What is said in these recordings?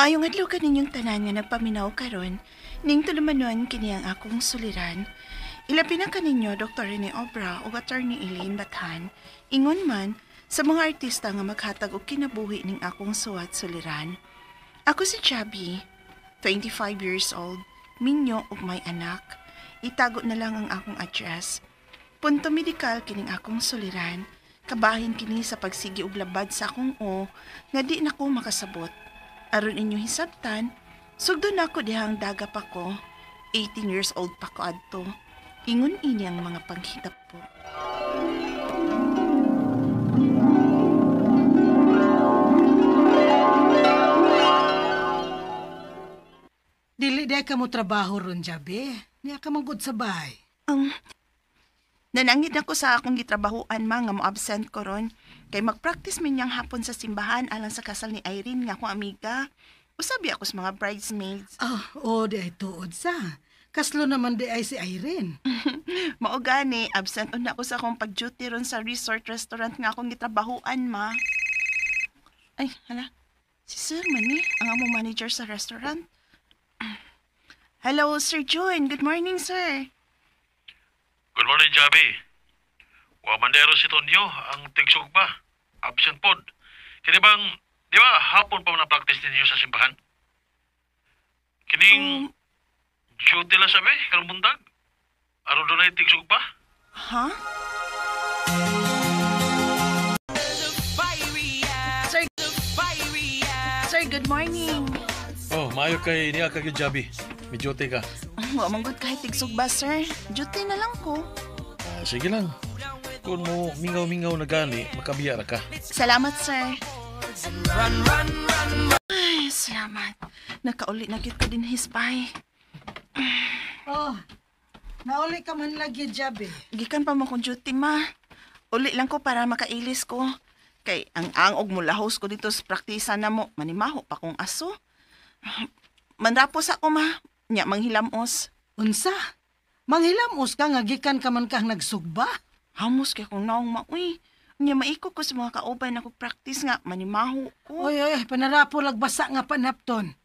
Maayong adlaw kaninyong tanan nga nagpaminaw karon, ning tulumanon kini ang akong suliran. Ilabi na kaninyo Dr. Rene Obra ug Attorney Elaine Bathan. Ingon man sa mga artista nga maghatag og kinabuhi ning akong suwat suliran. Ako si Chubby, 25 years old, minyo ug may anak. Itago na lang ang akong address. Punto medikal kining akong suliran. Kabahin kini sa pagsigi og labad sa akong o nga di na ko makasabot. Aron inyo hisabtan, sugdo na ako dihang daga pa ko. 18 years old pa ko adto. Ingon ini ang mga panghitap po. Dili di ka mo trabaho ron, Jabi. Niya ka manggod sa bahay. Nanangit ako sa akong gitrabahuan ma nga mo-absent ko ron. Kay mag-practice min niyang hapon sa simbahan alang sa kasal ni Irene nga akong amiga. Usabi ako sa mga bridesmaids. Oh, di ay tuod sa. Kaslo naman di ay si Irene. Mao gani, absent na ako sa akong pag-duty ron sa resort restaurant nga akong gitrabahuan ma. Ay, hala. Si Sir man ni, ang among manager sa restaurant. Hello, Sir June. Good morning, sir. Good morning, Jabi. Wa mandero si Tonyo, ang tigsugba. Absent pod. Kini bang, di ba hapon pa na practice ninyo sa simbahan? Kining duty lang sabi, karong buntag. Aron dunay tigsugba? Ha? Sir, sir, good morning. Oh, maayo kay niya ka gyud, Jabi. May duty ka. Wa man gud kahit tigsugba, sir. Duty na lang ko. Sige lang. Kung mo mingaw-mingaw na gani, makabiya ra ka. Salamat, sir. Ay, salamat. Nakauli na gyud ko din hispay. Oh, nauli ka man lagi, Jabi. Gikan pa mo kong duty, ma. Uli lang ko para makailis ko. Kay ang angog mo lahos ko dito sa praktisa na mo, manimaho pa kong aso. Manrapos ako, ma. Nya manghilamos. Unsa? Manghilamos ka nga gikan ka man kang nagsugba? Hamos kay kong naong maoy. Nya maiko ko sa mga kauban ako practice nga manimaho ko. Oy, oy, panarapo lagbasa nga panapton.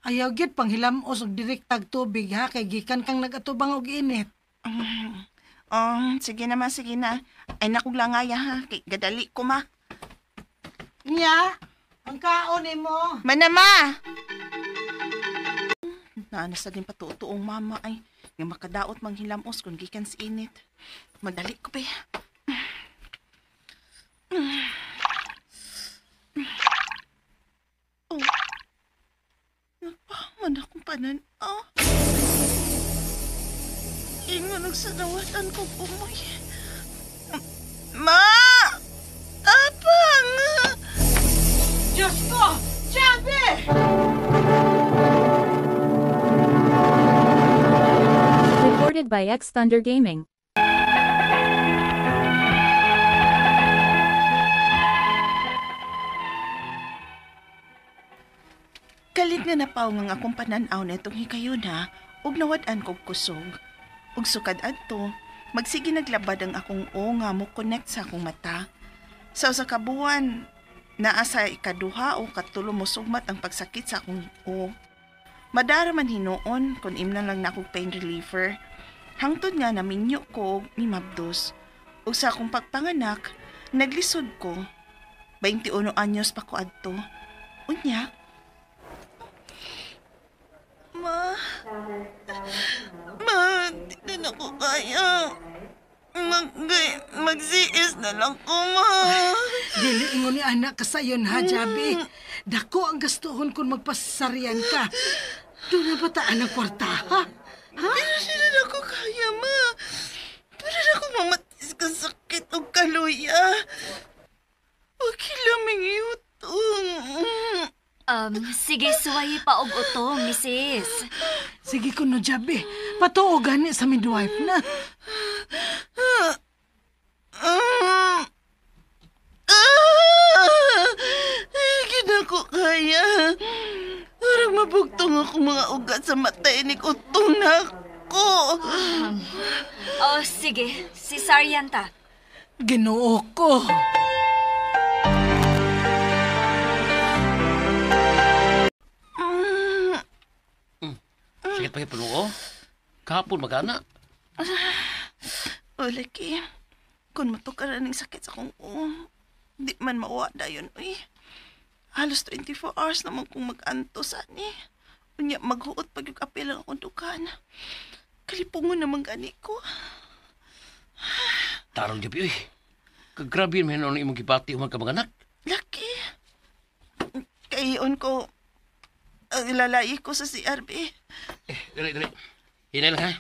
Ayaw gyud panghilamos og direktag tubig ha kay gikan kang nagatubang og init. Sige na ma, sige na. Ay nakong langaya ha, kay gadali ko ma. Nya, ang kaon nimo. Manama! Naanasa din patuotoong mama ay nga makadaot manghilamos kung gikan sa init. Madali ko be. Oh. Napaman akong panan-aw. Ingon og sa nawatan kong umoy. Ma! Tapang! Diyos ko! Jabi! Recorded by X Thunder Gaming. Kalit nga napaw nga akong panan-aw na itong hikayuna ug nawad-an kog kusog. Ug sukad adto, magsige naglabad ang akong o nga mo connect sa akong mata. Sa usa ka buwan, naa sa ikaduha o katulo mo sugmat ang pagsakit sa akong o. Madara man hinuon kung imnan lang na akong pain reliever. Hangtod nga naminyo ko ni Mabdos. Ug sa akong pagpanganak, naglisod ko. 21 anyos pa ko adto. Unya, Ma, ma, di na ko kaya. Mag-CS na lang ko, ma. Dili ingon ni anak ka sayon ha, Jabi. Dako ang gastuhon kung magpasaryan ka. Doon na ba taan ang kwarta, ha? Ha? Pero di na ko kaya, ma. Pero na ko mamatis ka sakit o kaluya. Huwag kilaming yutong. Sige, suwayi pa og uto, misis. Sige kuno, Jabi. Patuo gani sa midwife na. Hindi na ko kaya. Parang mabugtong ako mga ugat sa matay ni utong na ako. Oh, sige. Si Sarian ta. Ginoo ko. Sakit pa hipon mo, oh. Kahapon magana. O, laki. Kung matukaran ng sakit sa akong ulo, di man mawada yun, uy. Halos 24 hours naman kong mag-anto sani. Unya, maghuot pag yung apel ang akong dukan. Kalipungon naman gani ko. Tarong Jabi, uy. Kagrabe man ang imong gibati human ka mga anak. Laki. Kayon ko, ang ilalayi ko sa CRB. Eh, dali, dali. Hinay lang, ha?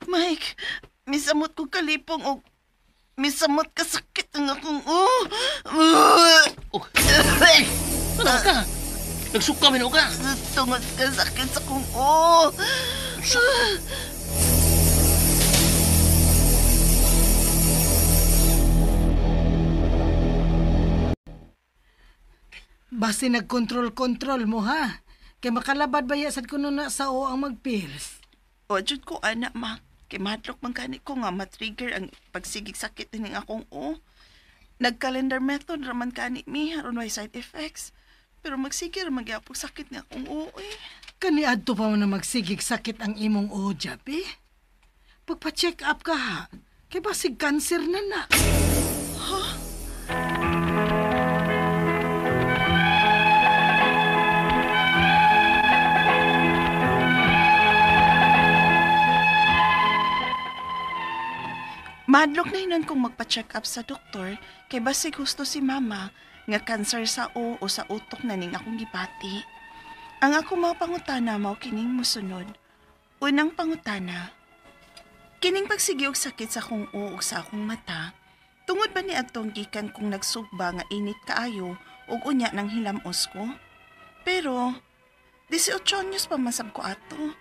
Mike, misamot ko kalipong o misamot kasakit ang akong oh. Oh, ano ka? Nagsuka man ka. Tungod kasakit sa akong oh. Basi nagkontrol-kontrol mo ha. Kay makalabad ba sad kuno na sa o ang magpills. O, jud ko, anak, ma. Kay mahadlok man gani ko nga matrigger ang pagsigig sakit ning akong o. Nag-calendar method raman kani mi, aron way side effects. Pero magsige ra man gyapon sakit ni akong o, eh. Kaniadto pa man na magsigig sakit ang imong o, Jabi. Pagpa-check up ka ha, kay basig cancer na na. Mahadlok na hinon kong magpa-check up sa doktor kay basig husto si mama nga cancer sa o o sa utok na ning akong gibati. Ang akong mga pangutana mao kining mosunod. Unang pangutana, kining pagsigi og sakit sa akong o ug sa akong mata, tungod ba ni adtong gikan kong nagsugba nga init kaayo ug unya nang hilamos ko? Pero 18 anyos pa man sab ko ato.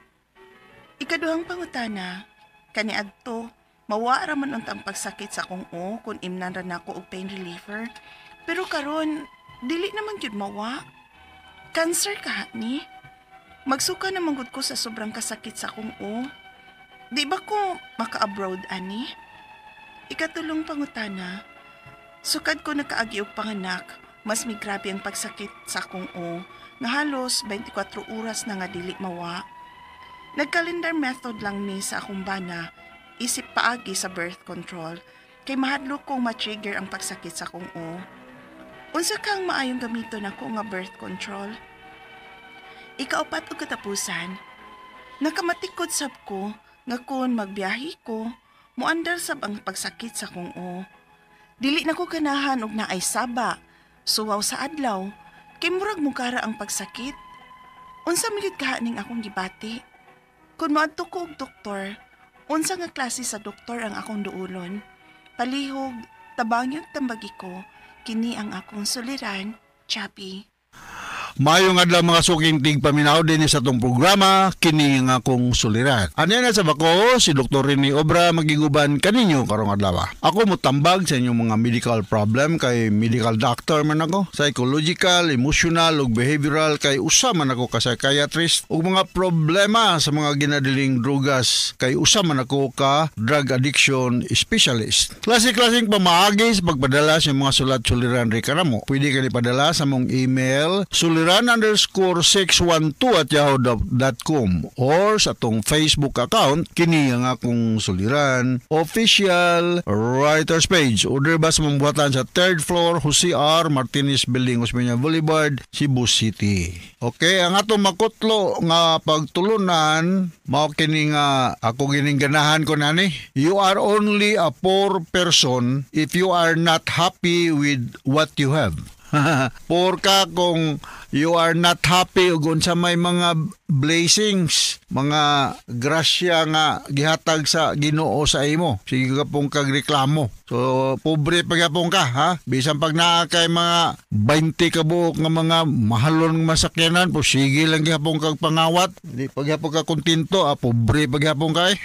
Ikaduhang pangutana, kaniadto, mawa ra man untang pagsakit sa akong o kung imnan ra nako og pain reliever. Pero karon dili naman gyud mawa. Cancer ka ni? Magsuka na man gud ko sa sobrang kasakit sa akong o. Di ba ko maka-abroad ani? Ikatulong pangutana, sukad ko nakaagi og panganak, mas migrabe ang pagsakit sa akong o, nga halos 24 oras na nga dili mawa. Nag-calendar method lang mi sa akong bana, isip paagi sa birth control, kay mahadlok kong ma-trigger ang pagsakit sa akong o. Unsa kang maayong gamiton nako nga birth control? Ikaupat og katapusan, nakamatikod sab ko nga kon magbiyahe ko, muandar sab ang pagsakit sa akong o. Dili na ko ganahan og naay saba, suwaw sa adlaw, kay murag mukara ang pagsakit. Unsa man gyud kaha ning akong gibati? Kung moadto ko og doktor, unsa nga klase sa doktor ang akong duulon? Palihog, tabangig tambagi ko, kini ang akong suliran, Chappy. Maayong adlaw mga suking tigpaminaw din sa atong programa kini nga akong suliran. Anya na sa bako si Dr. Rene Obra magiguban kaninyo karong adlaw. Ako motambag sa inyong mga medical problem kay medical doctor man ako, psychological, emotional ug behavioral kay usa man ako ka psychiatrist ug mga problema sa mga ginadiling drugas kay usa man ako ka drug addiction specialist. Klase-klaseng pamaagi sa pagpadala sa mga sulat suliran ri kanamo. Pwede ka ipadala sa mong email suliran_612@yahoo.com or sa atong Facebook account kini ang akong suliran official writers page. Order ba sa mambuhatan sa 3rd floor Jose R. Martinez Building, Osmeña Boulevard, Cebu City. Okay, ang atong makutlo nga pagtulunan mao kini nga ako gining ganahan ko nani. You are only a poor person if you are not happy with what you have. Poor ka kung you are not happy ug unsa may mga blessings, mga grasya nga gihatag sa Ginoo sa imo. Sige ka pong kagreklamo. So pobre pa gyapon ka ha. Bisan pag naa kay mga 20 ka buok nga mga mahalon nga masakyanan, po sige lang gyapon kag pangawat. Di pa gyapon ka kontento, pobre pa gyapon ka eh.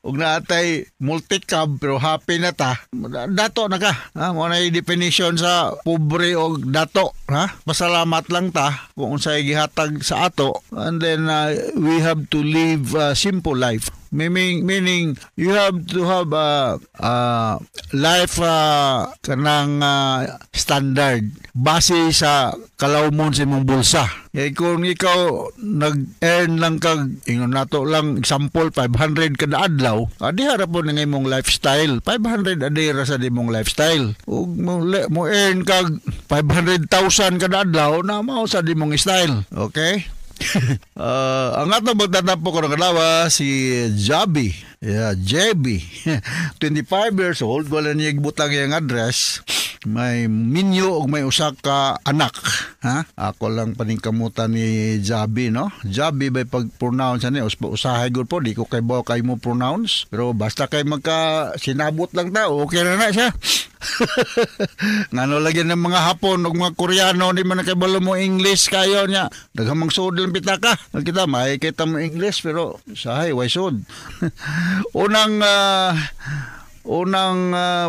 Ug naatay multicab pero happy na ta, dato na ka ha? Mo na definition sa pobre og dato ha. Pasalamat lang ta kung unsay gihatag sa ato, and then we have to live a simple life. Meaning you have to have a life kanang standard base sa kalawmon sa imong bulsa. Kaya kung ikaw nag-earn lang kag, ingon nato lang, example, 500 kada adlaw, adi ra po ng imong lifestyle. 500 a day ra sa imong lifestyle. Ug mo earn kag 500,000 kada adlaw, na mao sa imong style. Okay? Ang atong magtatampo ko ng adlaw, si Jabi. Yeah, JB. 25 years old, wala niya butang iyang address. May minyo og may usa ka anak, ha? Ako lang paningkamutan ni Jabi, no? Jabi by pag-pronounce ani usahay gud po, di ko kay bawo kay mo pronounce, pero basta kay magka sinabot lang ta, okay na na siya. Ngano lagi ng mga Hapon ug mga Koreano, di man kabalo mo English kayo niya. Daghang sud lang pitaka. Kita may kita mo English pero sahay way sud. Unang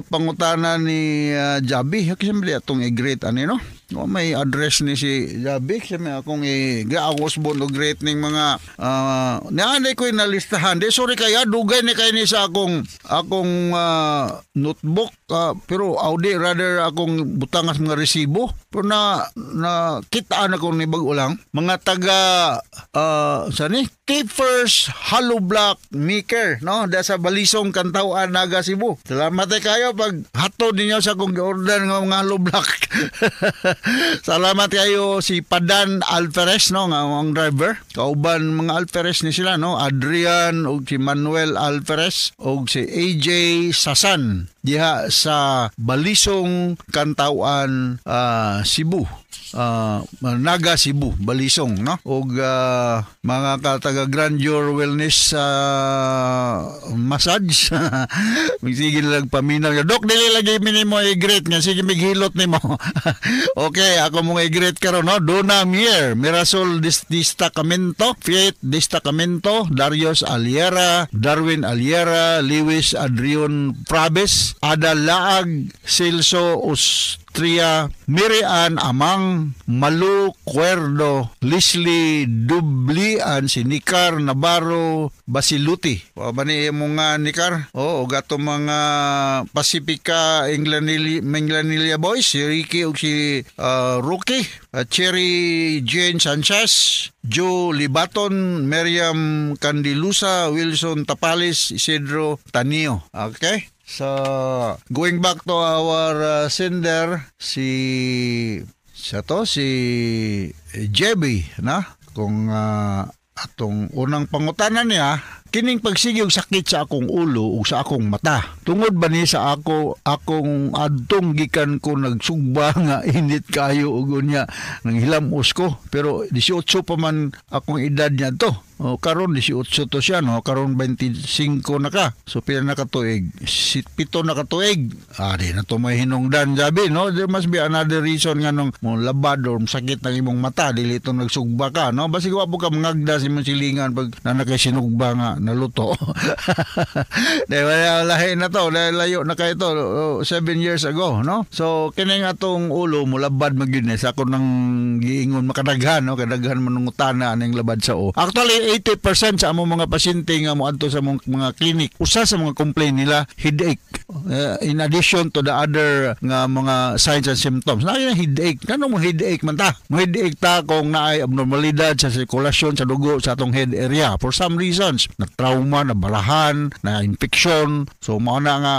pangutana ni Jabi, kasi atong i-greet ani, no? O, may address ni si Jabi, kasi may akong i ako usbon og greet ning mga naanay ko nalistahan. Di sorry kaya dugay ni kay ni sa akong notebook, pero audi rather akong butangas mga resibo. Pero na na kita na ko ni bag-o lang mga taga sa ni Keepers Hollow Block Maker, no, da sa Balisong, Cantawan, Naga, Cebu. Salamat ay kayo pag hatod ninyo sa akong gi-order nga mga hollow block. Salamat kayo si Padan Alferez, no, nga ang driver. Kauban mga Alferez ni sila, no, Adrian ug si Manuel Alferez ug si AJ Sasan diha sa Balisong, Cantawan, Cebu. Naga, Cebu, Balisong, no? Og mga kataga Grandeur Wellness Massage. Sige lang paminaw. Dok, dili lagi minimo i-greet nga sige mighilot nimo. Okay, ako mong i-greet karon, no. Donna Mier, Mirasol Destacamento, Fiat Destacamento, Darius Aliera, Darwin Aliera, Lewis Adrian Frabes, Ada Laag, Celso Austria, Mirian Amang, Malu Cuerdo, Leslie Dublian, si Nicar Navarro Basiluti. O ba ni imong nga Nicar? Oo, ug ato mga Pacifica Minglanilla Boys, si Ricky ug si Rookie, Cherry Jane Sanchez, Joe Libaton, Miriam Candilusa, Wilson Tapalis, Isidro Tanio. Okay? So, going back to our sender, si siya to, si JB, na? Kung atong unang pangutana niya, kining pagsige og sakit sa akong ulo ug sa akong mata. Tungod ba ni sa ako akong adtong gikan ko nagsugba nga init kayo ug unya nang hilamos ko, pero 18 pa man akong edad niya to. O, karon 18 to siya, no, karon 25 na ka. So pila na katuig? Si 7 na katuig. Ah, di na to may hinungdan, sabi, no? There must be another reason nga nung mo labad or sakit ng imong mata, dili to nagsugba ka, no? Basig wa po ka mangagda sa imong silingan pag nanakay sinugba nga naluto. Di ba, lahi na to, layo na kayo to, 7 years ago, no? So, kini nga atong ulo, mulabad magyud ni sa ako nang giingon makadaghan, no? Kadaghan manungutana aning labad sa o. Actually, 80% sa among mga pasyente nga moadto sa among mga clinic, usa sa mga complaint nila, headache. In addition to the other nga mga signs and symptoms. Na headache. Kano mo headache man ta? Mo headache ta kung naay abnormalidad sa sirkulasyon sa dugo sa atong head area for some reasons. Na trauma, na balahan, na infection. So mao na nga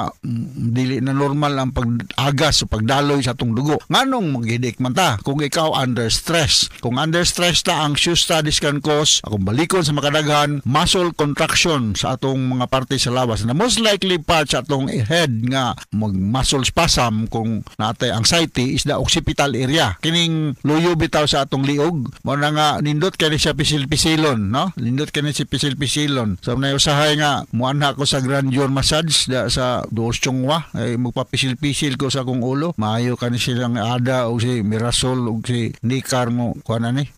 dili na normal ang pag-agas o pagdaloy sa atong dugo. Nganong mag-headache man ta? Kung ikaw under stress. Kung under stress ta, anxious ta, this can cause, akong balikon sa makadaghan, muscle contraction sa atong mga parte sa lawas. Na most likely part sa atong head nga mag muscle spasm kung natay anxiety is the occipital area. Kining luyo bitaw sa atong liog. Mao na nga nindot kani siya pisil-pisilon, no? Nindot kani si pisil-pisilon. So na usahay nga muanha ko sa Grandeur Massage da sa Doos Chongwa ay magpapisil-pisil ko sa akong ulo. Maayo kani silang Ada o si Mirasol o si Nicar mo kuan ani.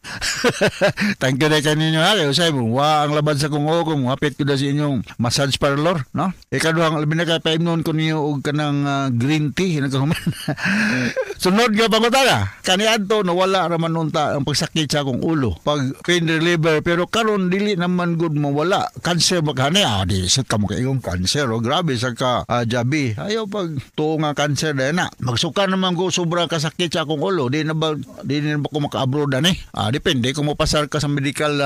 Thank you na kaninyo ha. Kay usay mo wa ang labad sa akong ulo kung hapit ko da sa inyong massage parlor, no? Ikaduhang labi na kay paimnon ko niyo og kanang green tea nagkahuman. Sunod nga pangutana. Kaniadto nawala ra man unta ang pagsakit sa akong ulo. Pag pain reliever, pero karon dili naman gud mawala. Cancer ba kani? Ah, di sa kamo kay imong cancer. Oh, grabe sa ka Jabi. Ayaw pag tuo nga cancer dahil na. Magsuka naman ko sobra kasakit sa akong ulo. Di na ba ko maka-abroad ani? Ah, depende kung mopasar ka sa medical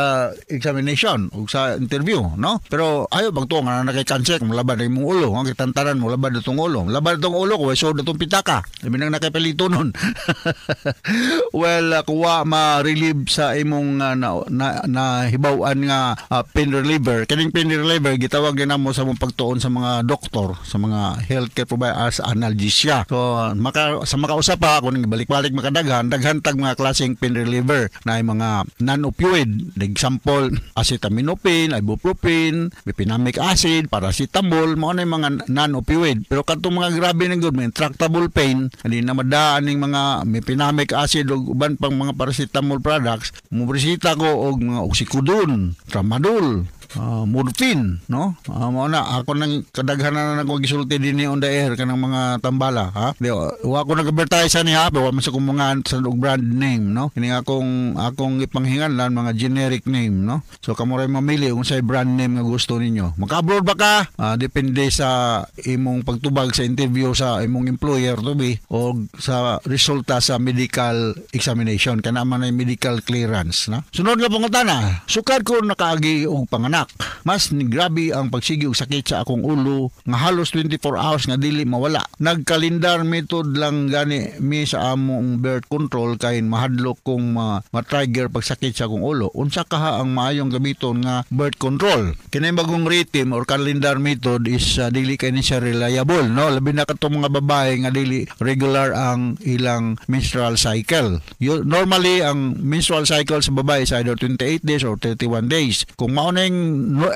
examination o sa interview, no? Pero ayaw pag tuo nga na kay cancer kung laban na imong ulo, ang kitantaran mo laban na tong ulo. Laban na tong ulo ko, so na tong pitaka. Labi nang nakapalito nun. Well, kuwa ma-relieve sa imong na, na, nahibaw-an nga pain reliever. Kining pain reliever gitawag din namo sa mong pagtuon sa mga doktor, sa mga healthcare provider as analgesia. So maka sa makausap pa ako ning balik-balik makadaghan, daghan tag mga klaseng pain reliever na ay mga non-opioid. Example, acetaminophen, ibuprofen, mefenamic acid, paracetamol, mao na yung mga non-opioid. Pero kadtong mga grabe ng good, may intractable pain, hindi na madaan ning mga mefenamic acid ug uban pang mga paracetamol products, mo ko og mga oxycodone, tramadol, morphine, no? Mao na ako nang kadaghanan na ko gisulti dinhi on the air kanang mga tambala, ha? Di wa ko nag-advertise ani ha, pero wa man sa kong mga sa og brand name, no? Kini akong akong ipanghinganlan mga generic name, no? So kamo ray mamili kung say brand name nga gusto ninyo. Maka-abroad ba ka? Depende sa imong pagtubag sa interview sa imong employer to be o sa resulta sa medical examination, kana man ay medical clearance, no? Sunod nga pangutana, sukad ko nakaagi og panganak, mas ni grabe ang pagsigi og sakit sa akong ulo nga halos 24 hours nga dili mawala. Nagkalendar method lang gani mi sa among birth control kay mahadlok kong ma-trigger pagsakit sa akong ulo. Unsa kaha ang maayong gamiton nga birth control? Kini bagong rhythm or calendar method is dili kay ni siya reliable, no? Labi na katong mga babae nga dili regular ang ilang menstrual cycle. Normally ang menstrual cycle sa babae is either 28 days or 31 days. Kung mao na yung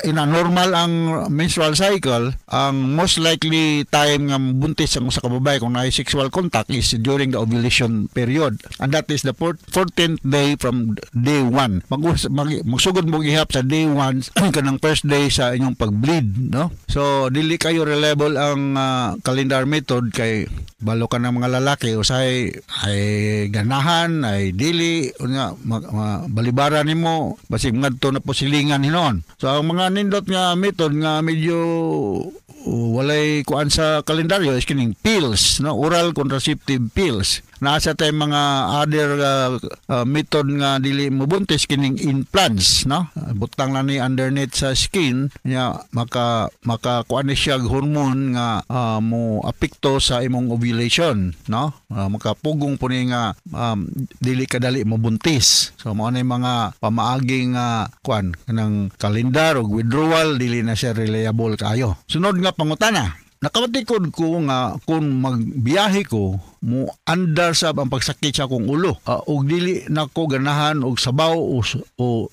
ina normal ang menstrual cycle, ang most likely time nga buntis ang usa ka babae kung naay sexual contact is during the ovulation period. And that is the 14th day from day 1. Magsugod mo gihap sa day 1, kanang first day sa inyong pag-bleed, no? So dili kayo reliable ang calendar method kay balo ka ng mga lalaki usahay ay ganahan ay dili unya balibara nimo, basig ngadto na po silingan hinon. So ang mga nindot nga method nga medyo walay kuan sa kalendaryo is kining pills, no? Oral contraceptive pills. Naa sa tay mga other method nga dili mobuntis, kining implants, no? Butang lang ni underneath sa skin nya maka maka kuan ni siya og hormone nga mo apekto sa imong ovulation, no? Makapugong po ni nga dili kadali mobuntis. So mao na yung mga pamaaging kuan kanang kalendar ug withdrawal, dili na siya reliable kaayo. Sunod nga pangutana, nakabatikod ko nga kung magbiyahe ko mo andar sab ang pagsakit sa akong ulo. Og dili nako ganahan og sabaw o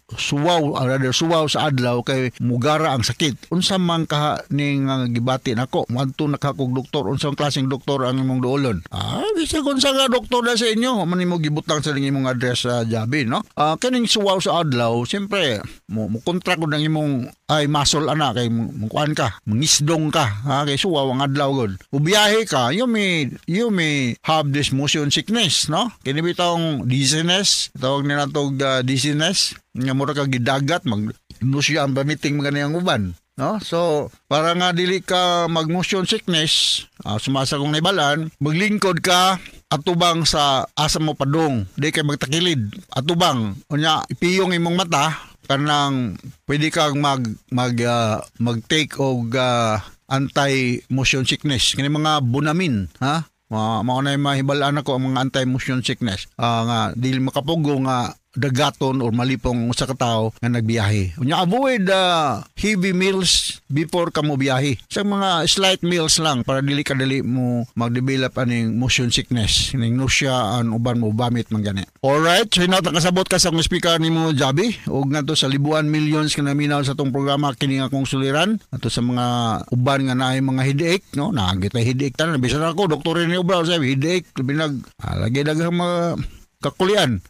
suwaw, rather suwaw sa adlaw kay mugara ang sakit. Unsa man kaha ning gibati nako? Moadto na ka kog doktor. Unsang klaseng doktor ang imong duolon? Bisag unsa nga doktor na sa inyo, man nimo gibutang sa imong address sa Jabi, no? Kining suwaw sa adlaw, siyempre mo contract ang imong ay muscle ana kay mo kuan ka, mangisdong ka, ha, kay suwaw ang adlaw gud. Ubiyahe ka, you may have this motion sickness, no? Kini bitong dizziness, tawag nila tog dizziness, nga mura ka gidagat, mag nausea ang vomiting mga niyang uban. No? So, para nga dili ka mag motion sickness, sumasa kong naibalan, maglingkod ka atubang sa asa mo padung, di kay magtakilid, atubang. Unya, ipiyong imong mata, kanang pwede kang mag mag mag-take og anti motion sickness, kini mga Bonamine, ha? Mao na yung mahibalaan ako ang mga anti-motion sickness. Nga dili makapugo nga dagaton or malipong usa ka tawo nga nagbiyahe. Unya, avoid heavy meals before ka mo biyahe. Sa mga slight meals lang para dili ka dali mo mag-develop aning motion sickness, ning nausea an uban mo vomit man gani. Alright, so hinaut nakasabot ka sa akong speaker nimo, Jabi, ug ngadto sa libuan millions nga naminaw sa atong programa kini nga akong suliran, ato sa mga uban nga naay mga headache, no? Naa gyud tay headache tanan. Bisan ako, doktor ni Obra, sabi headache, binag lagi daghang mga kakulian.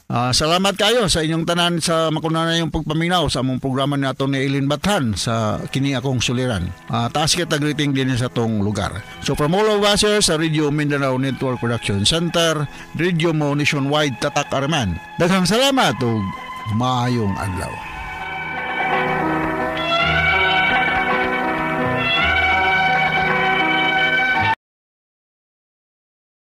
Salamat kayo sa inyong tanan sa makunanayong pagpaminaw sa among programa ni ato ni Eileen Bathan sa Kini Akong Suliran. Taas kita greeting din sa tong lugar. So from all of us here sa Radio Mindanao Network Production Center, Radio Mo Nationwide Tatak Arman. Daghang salamat ug maayong adlaw.